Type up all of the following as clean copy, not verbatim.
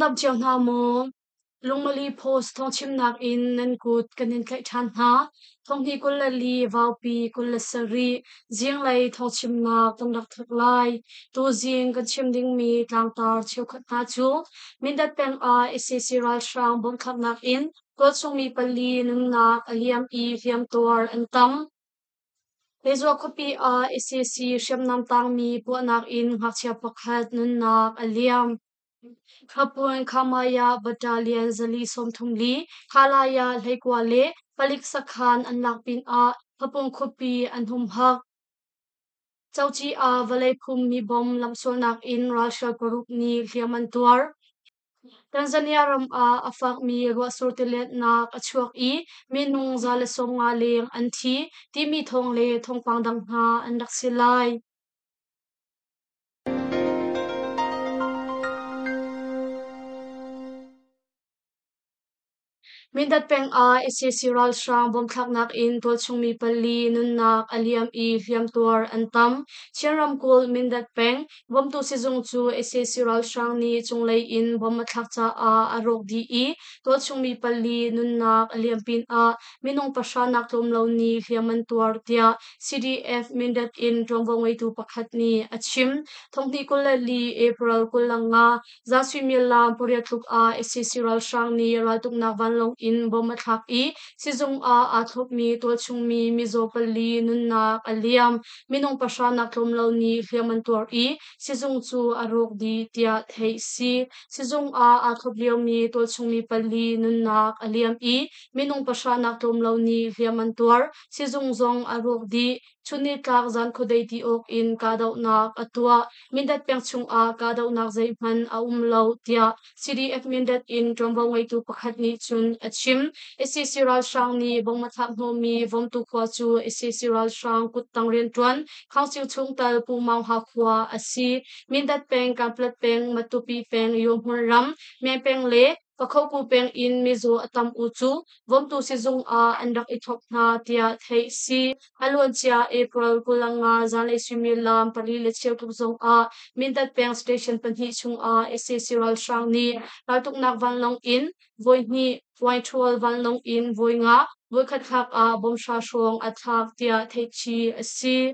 Nan dam cio hna maw? Lungmali Post thawngchimnak in nan kut kan in tlaih ṭhan hna. Thonghnih 24 Vaupi 27 zinglei thawngchimnak kan rak thawk lai. Tuzing kan chim dingmi tlangtar cheukhat hna cu Mindat peng ah sac ralhrang bomthlaknak in tualchungmi pali nunnak a liam i hliamtuar an tam. Rezua khuapi ah sac hriamnam tangmi puahnak in ngakchia pakhat nunnak a liam. Khapuan Khamaya Battalion 434, Khalaya 19 le palik sakhan an lak pinah Khapung khuapi an humhak. Coci ah vawlei phummi bom lamsualnak in ralhrial paruk nih hliam an tuar. Tanzania ram ah a fakmi ruahsur tiletnak a chuak i minung 150 leng an thi timi thawng le thawngpang dang hna an rak si lai. Mindat peng ah sac ralhrang bomthlaknak in tualchungmi pali nunnak a liam i hliamtuar an tam. Chin ramkulh Mindat peng Bawmtu sizung cu sac ralhrang nih cunglei in bom a thlak caah a rawk dih i tualchungmi pali nunnak a liam pinah minung pahra nak tlawm lo nih hliam an tuar tiah CDF Mindat in ṭuanvo ngeitu pakhat nih a chim. Thonghnih 24 April 25 zan suimilam pariat tluk ah sac ralhrang nih raltuknak vanlawng in bom a thlak i sizung ah aa thlopmi tualchungmi mizaw pali nunnak a liam. Minung pahra nak tlawm lo nih hliam an tuar i sizung cu a rawk dih tiah theih si. Sizung ah aa thlop liomi tualchungmi pali nunnak a liam i minung pahra nak tlawm lo nih hliam an tuar. Sizung zong a rawk dih. Chunnitlak zan khuadei ti awk in kahdohnak a tuah. Mindat peng chungah kahdohnak zeihmanh a um lo tiah CDF Mindat in ṭuanvo ngeitu pakhat nih cun a chim. Sac ralhrang nih bom a thlak hnawhmi Vomtu khua cu sac ralhrang kuttang rianṭuan Council chungtel Pu Maung Ha khua a si. Mindat peng, Kanpetlet peng, Matupi peng, Yawhmun ram, Meng peng le Pakhoku peng in mizaw a tam u cu Vomtu sizung ah an rak i thawk hna tiah theih si. A luancia April 25 zanlei suimilam pali le cheu tluk zong ah Mindat peng station pahnih chungah sac ralhrang nih raltuknak vanlawng in voihnih, Whitehall vanlawng in voinga, voikhat thlak ah bomb hra hrawng a thlak tiah theihchih a si.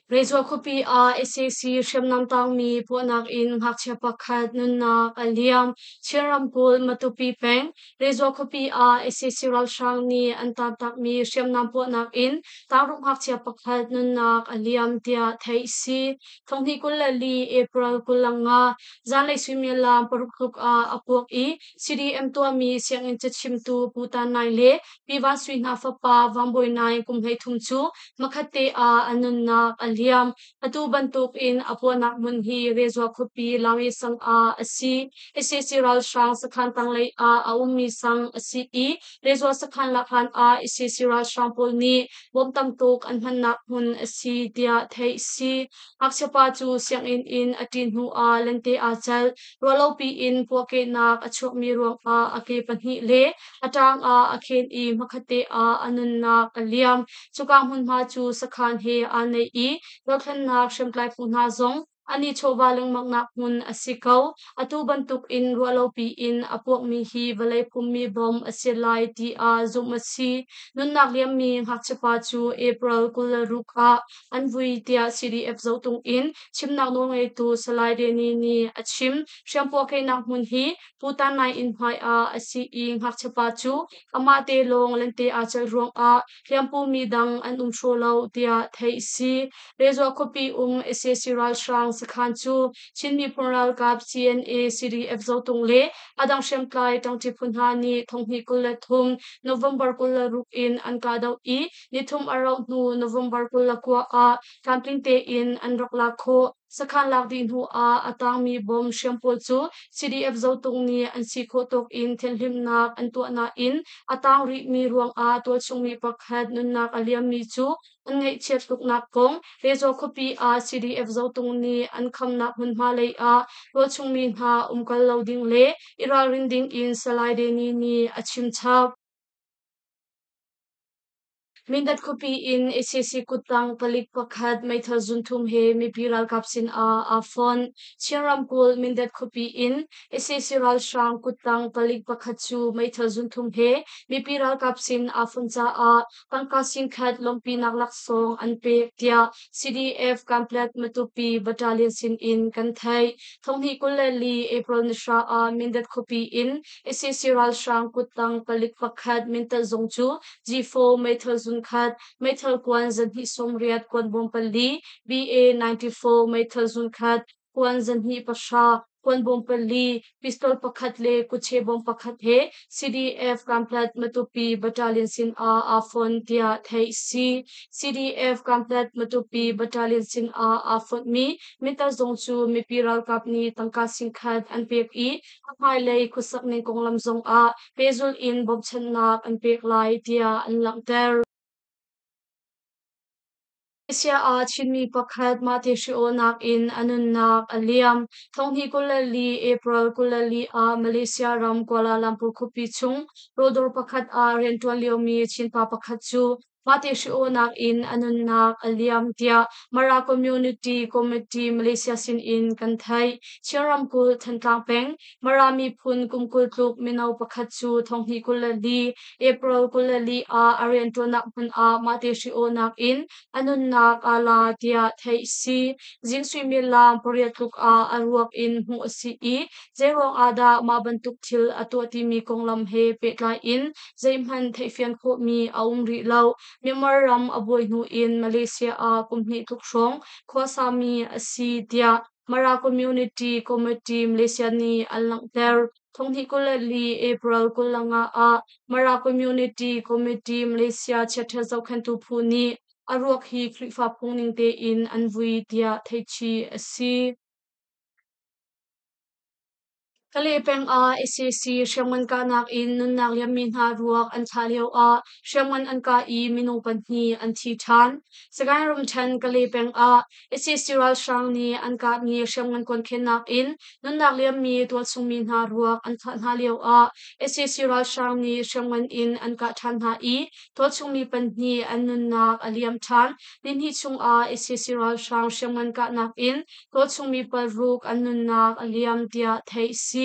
Rezua khuapi ah sac hriamnam tangmi puahnak in ngakchia pakhat nunnak a liam. Chin ramkulh Matupi peng Rezua khuapi ah sac ralhrang nih an taantakmi hriamnam puahnak in taangruk ngakchia pakhat nunnak a liam tiah theih a si. Thonghnih 24 April 25 zanlei suimilam paruk tluk ah a puak i CDM tuahmi sianginn cachimtu Pu Tan Nai le Pi Van Sui hna fapa Van Bawi Nai kum 13 cu hmakhatte ah a nunnak a liam. Atu bantukin a puahnak hmun hi Rezua khuapi Lami sang ah a si. Sac ralhrang sakhan tanglei ah a ummi sang a si i Rezua sakhan lak hlan ah sac ralhrang pawl nih bom tam tuk an hmannak hmun a si tiah theih a si. Ngakchiapa cu sianginn in a ṭin hnu ah lente aa celh. Ruahlopi in puahkehnak a chuakmi ruangah a ke pahnih le A ṭang ah a khen i hmakhatte ah a nunnak a liam. Cuka hmunhma cu sakhan he aa naih i dothlennak hriamtlai phu hna zong an i chawhva lengmangnak hmun a si ko. Atu bantuk in ruahlopi in a puakmi hi vawlei phummi bom a si lai tiah zumh a si. Nunnak liammi ngakchiapa cu April 26 ah an vui tiah CDF Zotung in chimnak nawlngeitu Salai Danny nih a chim. Hriam puahkehnak hmun hi Tutan nai inn hmai ah a si i ngakchiapa cu amah te lawng lente aa celh ruangah hliampumi dang an um hraw lo tiah theih a si. Rezua khuapi um sac ralhrang sakhan cu Chin miphun ralkap CNA CDF Zotung le a dang hriamtlai ṭangṭi phu hna nih thonghnih 23 November 26 in an kahdoh i nithum a rauh hnu November 29 ah tlamtling tein an rak lak khawh. Sakhan lak dih hnu ah a tangmi bom hriam pawl cu CDF Zotung nih an si khawh tawk in thianhhlimhnak an tuah nain a tang rihmi ruangah tualchungmi pakhat nunnak a liammi cu an ngaihchiat tuknak kong Rezua khuapi ah CDF Zotung nih an khamnak hmunhma lei ah tualchungmi hna umkal lo ding le i ralrin ding in Salai Danny nih a chim chap. Mindat khuapi in sac kuttang palik pakhat meithal zunthum he mipi ralkap sin ah aa fonh. Chin ramkulh Mindat khuapi in sac ralhrang kuttang palik pakhat cu meithal zunthum he mipi ralkap sin aa fonh caah tangka singkhat lawmhpinak laksawng an pek tiah CDF Kanpetlet Matupi Battalion sin in kan theih. Thonghnih 24 April ni hra ah Mindat khuapi in sac ralhrang kuttang palik pakhat mintat zung cu G4 meithal zunkhat, meithal kuan 280 kuanbawm pali, BA-94 meithal zunkhat, kuan 210, kuanbawm pali, pistol pakhat le kutche bawm pakhat he CDF Kanpetlet Matupi Battalion sin ah aa fon tiah theih si. CDF Kanpetlet Matupi Battalion sin ah aa fonhmi mintal zong cu mipi ralkap nih tangka singkhat an pek i a hmailei khuasak ning konglam zong ah pehzulh in bawmchanhnak an pek lai tiah an langhter. Malaysia ah Chinmi pakhat mahte hri-awnak in a nunnak a liam. Thonghnih 24 April 24 ah Malaysia ram Kuala Lumpur khuapi chung rawldawr pakhat ah rianṭuan liomi Chinpa pakhat cu mahte hri-awnak in a nunnak a liam tiah Mara Community Committee Malaysia sinin kan theih. Chin ramkulh Thantlang peng Mara miphun kum 20 tluk mino pakhat cu thonghnih 24 April 24 ah a rianṭuannak hmun ah mahte hri-awnak in a nunnak aa la tiah theih a si. Zing suimilam pariat tluk ah a ruak in hmuh a si i zeiruang ah dah mah bantuk thil a tuah timi konglam he pehtlai in zeihmanh theihfian khawhmi a um rih lo. Myanmar ram a buai hnu in Malaysia ah kum hnih tluk hrawng khuasami a si tiah Mara Community Committee Malaysia nih an langhter. Thonghnih 24 April 25 ah Mara Community Committee Malaysia chiaṭha zohkhenhtu phu nih a ruak hi Khrihfa phung ning tein an vui tiah theihchih a si. Kalay peng ah sac hriamngan kahnak in nunnak liammi hna ruak an thlah lioah hriamngan an kah i minung pahnih an thi ṭhan. Sagaing ramṭhen Kalay peng ah sac ralhrang nih an kahmi hriamngan kuankhennak in nunnak liammi tualchungmi hna ruak an thlah hna lioah sac ralhrang nih hriamngan in an kah ṭhan hna i tualchungmi pahnih an nunnak a liam ṭhan. Nihnih chungah sac ralhrang hriamngan kahnak in tualchungmi paruk an nunnak a liam tiah theih a si.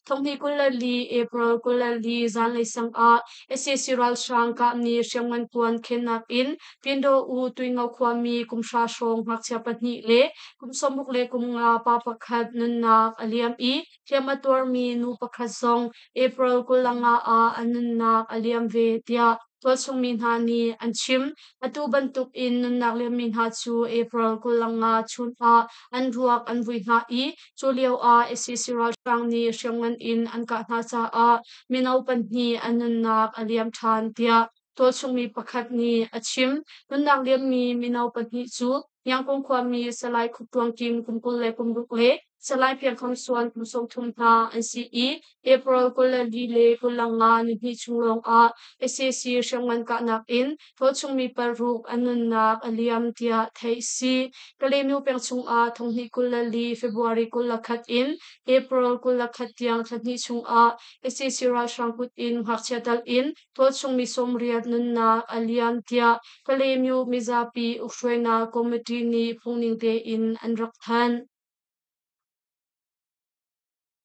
Thonghnih 24 April 24 zanlei sang ah sac ralhrang kahmi hriamngan kuan khennak in Pindaw U Tuingo khuami kum hra hrawng ngakchia pahnih le kum 60 le kum nga pa pakhat nunnak a liam i hliam a tuarmi nu pakhat zong April 25 ah a nunnak a liam ve tiah tualchungmi hna nih an chim. Atu bantuk in nunnak liammi hna cu April 25 chun ah an ruak an vui hna i cu lio ah sac ralhrang nih hriamngan in an kah hna caah mino pahnih an nunnak a liam ṭhan tiah tualchungmi pakhat nih a chim. Nunnak liammi mino pahnih cu Yangkung khuami Salai Khup Tluang Kim kum 26 le Salai Phiang Kham Suan kum 30 hna an si i April 24 le 25 nihnih chung lawng ah sac hriamngan kahnak in tualchungmi paruk an nunnak a liam tiah theih a si. Kalaymyo peng chungah thonghnih 24 February 21 in April 21 tiang thla hnih chungah sac ralhrang kut in ngakchia tal in tualchungmi 80 nunnak a liam tiah Kalaymyo mizapi ukhruainak committee nih phungning tein an rak thanh.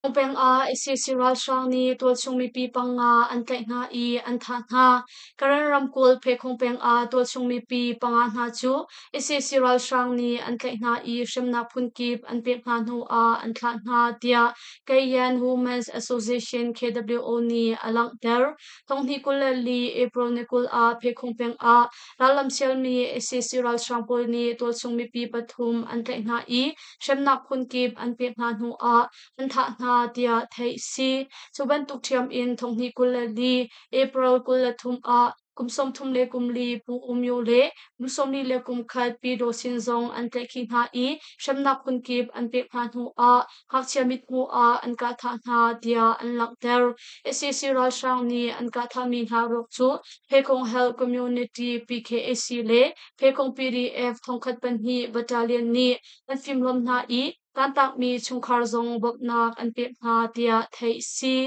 Peng ah sac ralhrang nih tualchung mipi panga an tlaih hna i an thah hna. Karen ramkulh Phekhung peng ah tualchung mipi panga hna cu sac ralhrang nih an tlaih hna i hremnak phunkip an pek hna hnu ah an thlah hna tiah Kayan Women's Association KWO nih a langhter. Thonghnih 24 April ni 20 ah Phekhung peng ah rallam sialmi sac ralhrang pawl nih tualchung mipi pathum an tlaih hna i hremnak phunkip an pek hna hnu ah an thah hna tiah theih a si. Cu bantuk ṭhiam in thonghnih 24 April 23 ah kum 34 Pu U Myo le kum 41 Pi Daw Sin zong an tlaihkhih hna i hremnak phunkip an pek hna hnu ah ngakchia mithmuh ah an kah thah hna tiah an langhter. Sac ralhrang nih an kah thahmi hna ruak cu Phekong Health Community PKAC le Phekong PDF 1002 Battalion nih an fimhlawm hna i tantakmi chungkhar zong bawmhnak an pek hna tiah theih a si.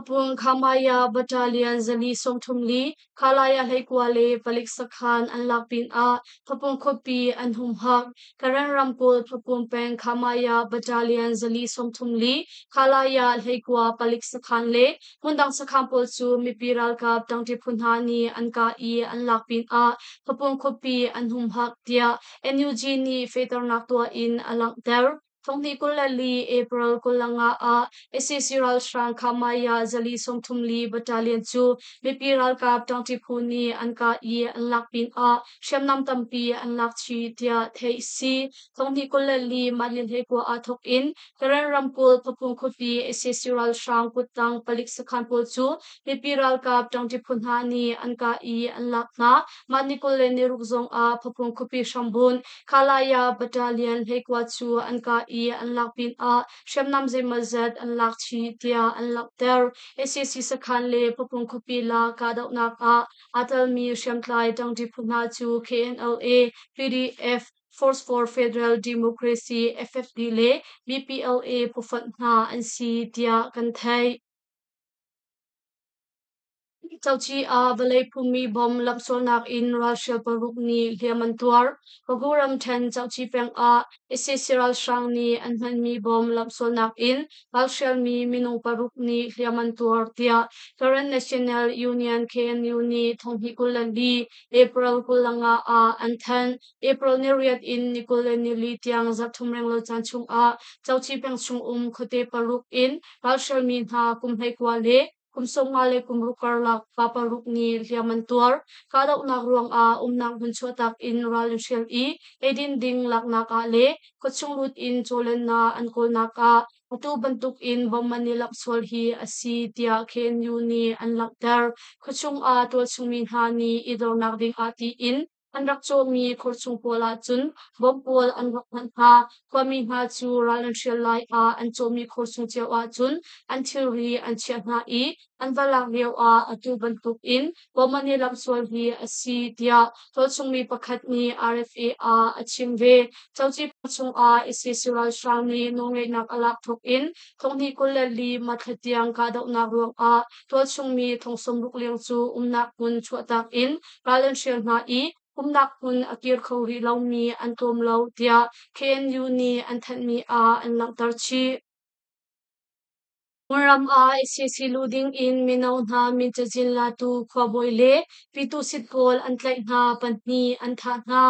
Pung Khamaya Battalion 434, Khalaya 19 le palik sakhan an lak pinah Phapung khuapi an humhak. Karen ramkulh Phapung peng Khamaya Battalion 434, Khalaya 19 palik sakhan le hmundang sakhan pawl cu mipi ralkap ṭangṭi phu hna nih an kah i an lak pinah Phapung khuapi an humhak tiah NUG nih fehternak tuah in a langhter. Thonghnih 24 April 25 ah sac ralhrang Khamaya 434 Battalion cu mipi ralkap ṭangṭi phu nih an kah i an lak pinah hriamnam tampi an lak chih tiah theih si. Thonghnih 24 mah ni 19 ah thawk in Karen ramkulh Phapung khuapi sac ralhrang kuttang palik sakhan pawl cu mipi ralkap ṭangṭi phu hna nih an kah i an lak hna. Mah ni 26 zong ah Phapung khuapi hrambun Khalaya Battalion 19 cu an kah i an lak pinah hriamnam zeimawzat an lak chih tiah an langhter. Sac sakhan le Phapung khuapi la kahdohnak ah aa telmi hriamtlai ṭangṭi phu hna cu KNLA, PDF, Force for Federal Democracy FFD le BPLA phufonh hna an si tiah kan theih. Coci ah vawlei phummi bom lamhsualnak in ralhrial paruk nih hliam an tuar. Pagu ramṭhen Coci peng ah sac ralhrang nih an hmanmi bom lamhsualnak in ralhrialmi minung paruk nih hliam an tuar tiah Karen National Union KNU nih thonghnih 24 April 25 ah an thanh. April ni 8 in ni 24 tiang zarhthum renglo caan chungah Coci peng chung um khuate paruk in ralhrialmi hna kum 19 le kum 50 le kum ruk karlak pa paruk nih hliam an tuar. Kahdohnak ruangah umnak hmun chuahtak in ral an hrial i eidin ding laknak ah le khuachung lut in chawlennak an kawlnak ah atu bantuk in bom an i lamhsual hi a si tiah KNU nih an langhter. Khuachung ah tualchungmi hna nih i dornak ding ah tiin an rak cawhmi khor chung pawl ahcun bom pawl an rak hmanh hna. Khuami hna cu ral an hrial lai ah an cawhmi khor chung cio ahcun an thilri an chiah hna i an va lak lio ah atu bantuk in bom an i lamhsual hi a si tiah tualchungmi pakhat nih RFA ah a chim ve. Coci chung ah sac ralhrang nih nawlngeihnak a lak thawk in thonghnih 24 Mathla tiang kahdohnak ruangah tualchungmi thong 60 leng cu umnak hmun chuahtak in ral an hrial hna i umnak hmun a kir kho rih lomi an tlawm lo tiah KNU nih an thanhmi ah an langhter chih. Kawlram ah sac luh ding in mino hna min cazin latu khuabawi le pyituhsit pawl an tlaih hna pahnih an thah hna.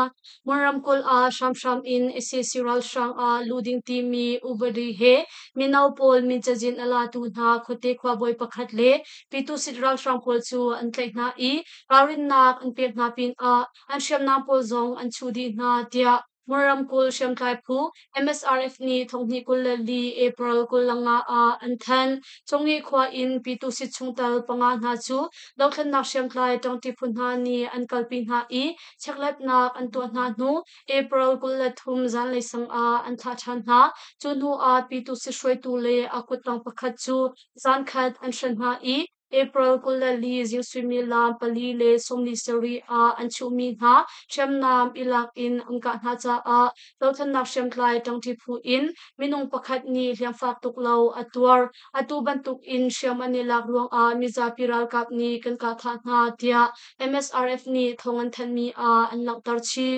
Mon ramkulh ah hramhram in sac ralhrang ah luh ding timi upadi he mino pawl min cazin a latu hna khuate khuabawi pakhat le pyituhsit ralhrang pawl cu an tlaih hna i ralrinnak an pek hna pinah an hriamnam pawl zong an chuh dih hna tiah Mon ramkulh hriamtlai phu MSRF nih thonghnih 24 April 25 ah an thanh. Congih khua in Pyituhsit chungtel panga hna cu dothlennak hriamtlai ṭangṭi phu hna nih an kalpi hna i chekhlatnak an tuah hna hnu April 23 zanlei sang ah an thlah ṭhan hna. Cu hnu ah Pyituhsit hruaitu le a kuttang pakhat cu zankhat an hren hna i April 24 zing suimilam 4:47 ah an chuhmi hna hriamnam i lak in an kah hna caah dothlennak hriamtlai ṭangṭi phu in minung pakhat nih hliamfak tuk lo a tuar. Atu bantuk in hriam an i lak ruangah mizapi ralkap nih kan kah thah hna tiah MSRF nih thawng an thanhmi ah an langhter chih.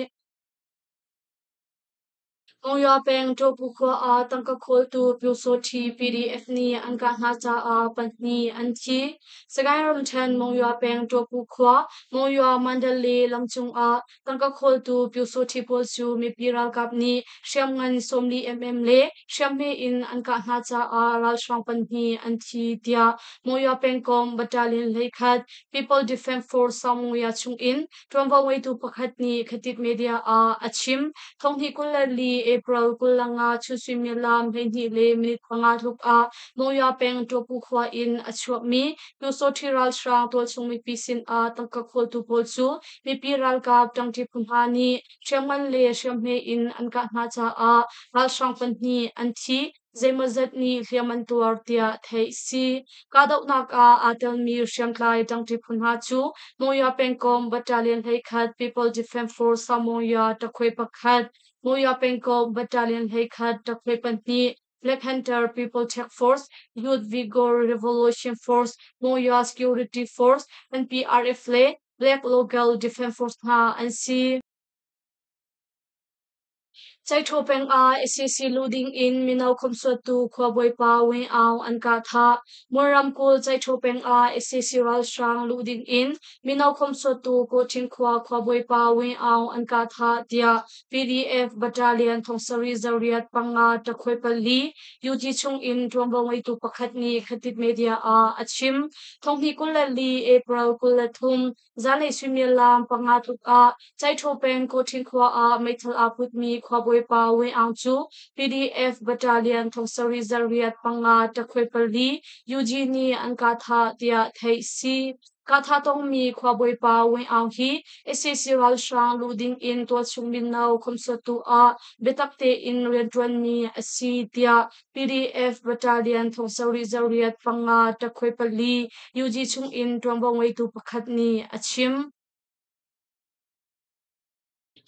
Monywa peng Ṭawhpu khua ah tangka khawltu Pyusawṭhi PDF nih an kah hna caah pahnih an thi. Sagaing ramṭhen Monywa peng Ṭawhpu khua Monywa Mandalay lam cungah tangka khawltu Pyusawṭhi pawl cu mipi ralkap nih hriamngan 40 mm le hriamhme in an kah hna caah ralhrang pahnih an thi tiah Monywa pengkomh Battalion 11 People Defense Force Sangmonywa chungin Ṭuanvo ngeitu pakhat nih Khatit Media ah a chim. Thonghnih 24 April 25 chun suimilam 12:05 tluk ah Monywa peng Ṭawpu khua in a chuakmi Pyusawṭhi ralhrang tualchung mipi sinah tangka khawltu pawl cu mipi ralkap ṭangṭi phu hna nih hriamngan le hriamhme in an kah hna caah ralhrang pahnih an thi. Zeimawzat nih hliam an tuar tiah theih si. Kahdohnak ah aa telmi hriamtlai ṭangṭi phu hna cu Monywa pengkomh Battalion 11 People Defense Force Monywa takhue pakhat, Monywa pengkomh Battalion 11 takhue pahnih, Black Panther People Task Force, Youth Vigor Revolution Force, Monywa Security Force, NPRF le Black Local Defense Force hna an si. Caiṭhaw peng ah sac luh ding in mino khawmhsuattu khuabawipa Win Aung an kah thah. Mon ramkulh Caiṭhaw peng ah sac ralhrang luh ding in mino khawmhsuattu Kawṭhin khua khuabawipa Win Aung an kah thah tiah PDF Battalion thongsarih zariat panga ṭakhuai pali UG chung in ṭuanvo ngeitu pakhat nih Khatit Media ah a chim. Thonghnih 24 April 23 Zanlei suimilam panga tluk ah Caiṭhaw peng Kawṭhin khua ah meithal aa putmi khuabawipa Win Aung cu PDF Battalion thongsarih zariat panga ṭakhuai pali UG nih an kah thah tiah theih si. Kahthah tongmi khuabawipa Win Aung hi sac ralhrang luh ding in tualchung mino khawmhsuattu ah biatak tein rianṭuanmi a si tiah PDF Battalion thongsarih zariat panga ṭakhuai pali UG chungin ṭuanvo ngeitu pakhat nih a chim.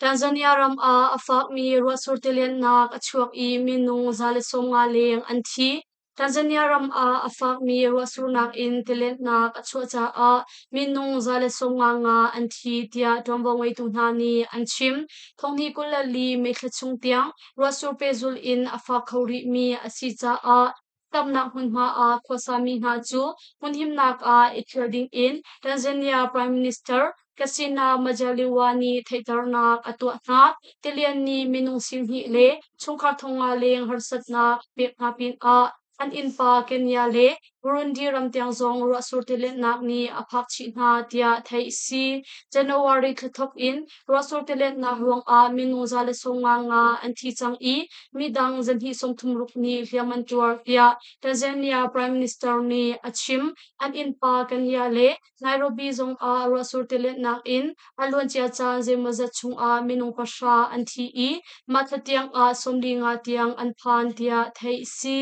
Tanzania ram ah a fakmi ruahsur tiliannak a chuak i minung 150 leng an thi. Tanzania ram ah a fakmi ruahsurnak in tiletnak a chuah caah minung 155 an thi tiah ṭuanvo ngeitu hna nih an chim. Thonghnih 24 May thla chung tiang ruahsur pehzulh in a fak kho rihmi a si caah tamnak hmunhma ah khuasami hna cu hmunhimnak ah i ṭhial dingin Tanzania Prime Minister Kassim Majaliwa nih theihternak a tuah hna. Tilian nih minung 20 le chungkhar 5,000 leng harsatnak a pek hna pinah an innpa Kenya le Burundi ram tiang zong ruahsur tiletnak nih a phak chih hna tiah theih a si. January thla thawk in ruahsur tiletnak ruangah minung 155 an thi cang i midang 236 nih hliam an tuar tiah Tanzania Prime Minister nih a chim. An innpa Kenya le Nairobi zongah ruahsur tiletnak in a luancia caan zeimawzat chungah minung pahra an thi i mah thla tiangah 45 tiang an phan tiah theih a si.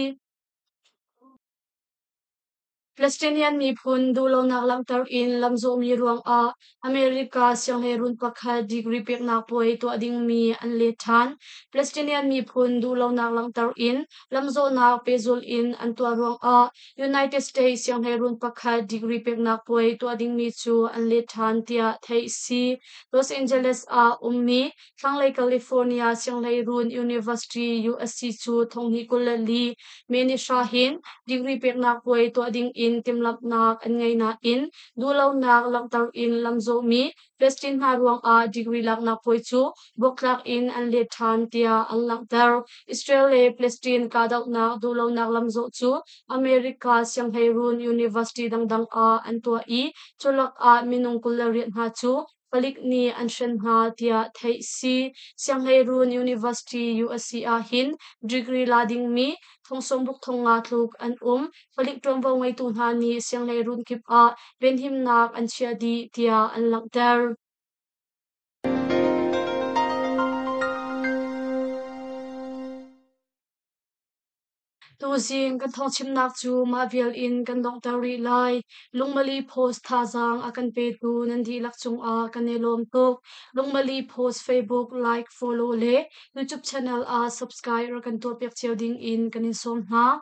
Palestinian miphun duhlonak langhter in lamzawhmi ruangah America sianghleirun pakhat degree peknak puai tuah dingmi an let ṭhan. Palestinian miphun duhlonak langhter in lamzawhnak pehzulh in an tuah ruangah United States sianghleirun pakhat degree peknak puai tuah dingmi cu an let ṭhan tiah theih a si. Los Angeles ah ummi Thlanglei California Sianghleirun University USC cu thonghnih 24 May ni hra hin degree peknak puai tuah dingin timhlamhnak an ngei nain duhlonak langhter in lamzawhmi Palestine hna ruangah degree laknak puai cu buaktlak in an let ṭhan tiah an langhter. Israel le Palestine kahdohnak duhlonak lamzawh cu America Sianghleirun University dangdang ah an tuah i cu lakah minung 28 hna cu palik nih an hren hna tiah theih si. Sianghleirun University USC ah hin degree la dingmi thong sawmruk thong nga tluk an um. Palik ṭuanvo ngeitu hna nih sianghleirun kip ah venhimnak an chiah dih tiah an langhter. Tuzing kan thawngchimnak cu mah vial in kan donghter rih lai. Lungmali Post thazaang a kan petu nan dihlak cungah kan i lawm tuk. Lungmali Post Facebook like, follow le YouTube channel ah subscribe rak kan tuahpiak cio ding in kan in sawm hna.